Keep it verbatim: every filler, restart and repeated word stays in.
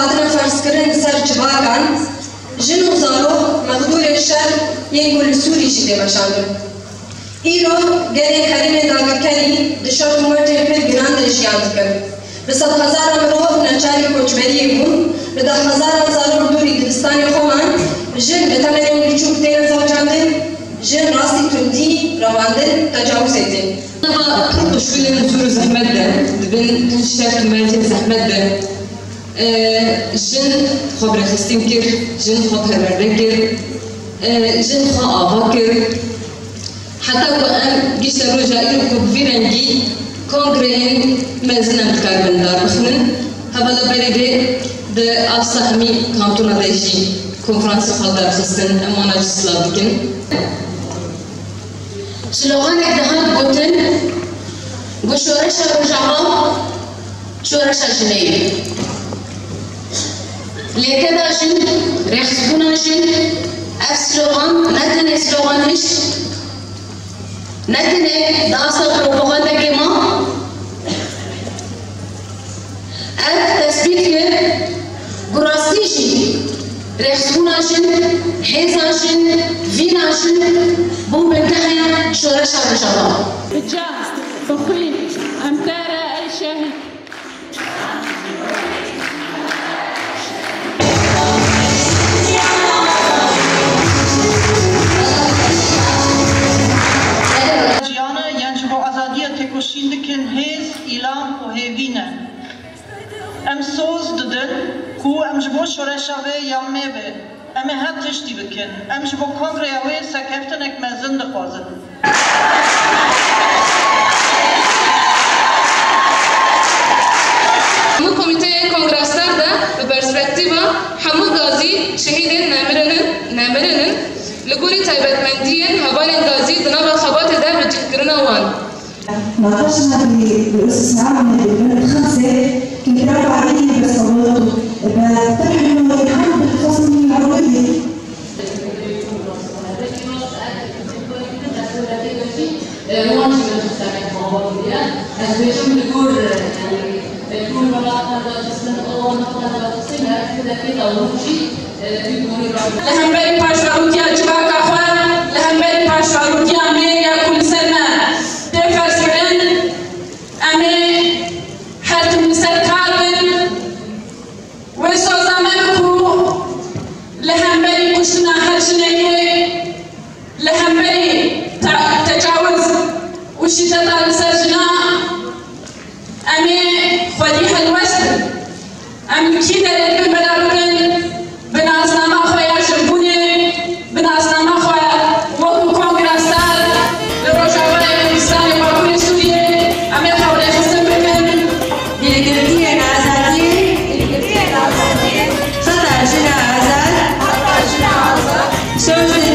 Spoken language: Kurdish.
Hatina ferzkirin li ser civakan, jin û zarok mexdûrê şer yên ku li Sûrî jî tê meşandin. Îro gelê herêmên dagirkerî di şert û mercên pir giran de jiyan dikin. Bi sedhezaran mirov neçarî koçberiyê bûn, bi dehhezaran zarok dûrî dibistanê xwe man, jin bi temenên biçûk tên zewcandin, jin rastî tundî, revandin, tecawizê tên. Niha pir xweşbûnên zor û zehmet de, di bin şert û mercên zehmet de, e, jin xwe birêxistin kir, jin xwe perwerde kir, e, jin xwe ava kir. Heta ku em gihîşte roja îro ku bi vî rengî kongreyên mezin em dikaribin dar bixinin. Hevala berê vê di Avsa hemî kantona de jî konferansê xwe darxistin, em wana jî silav dikin. Sloganek dihat gotin, ku şoreşa Rojava şoreşa jinê ye. Lê tê de jin, rêxisbûna jin, ev slogan ne tenê slogan hişk, ne tenê di asta propagandekê ma, ev tesbît kir, ku rastî jî rêxisbûna jin, hêza jin, vîna jin bû bingeha şoreşa Rojava. Bi cah, bi xwîn, em te re ey şehîd. Jiyana yên ji bo azadiya têkoşîn dikin hêz, îlam û hêvî ne. Em soz didin ku em ji bo şoreşa vê ya me be, em ê her tiştî bikin. Em ji bo kongreya wê serkeftinek mezin dixwazin. Hemû komîteyên Kongra Star de bi perspektîfa hemû gazî şehîdên nemirinin, nemirinin li gorî taybetmendiyên hevalên gazî di nava xebatê de bi cihkirina wan. ناقشنا في رؤوس الساعة من البلد خمسة، كنت رافعة عيني بس صوتت، بتحمل هم بالخصم من عروضي. Li hemberî paşverûtiya civaka xwe, li hemberî paşverûtiya me ya ku li ser me tê ferz kirin, em ê her tim li ser kar bin. Wê soza me bi ku li hemberî kuştina her jinekê, li hemberî te-, tecawiz û şîdeta li ser jina, em ê xwedî helwest bin. Em li kî derê dibin bela bibin, bi nasnama xwe ya jinbûnê, bi nasnama xwe wekî Kongra Star li Rojavayê Kurdistanê Bakurê Sûriyê, em ê xwe bi rêxistin bikin. Dilgirtiyên azadiyê, dilgirtiyên azadiyê, xeta jina azad, xeta jina azad, şewitên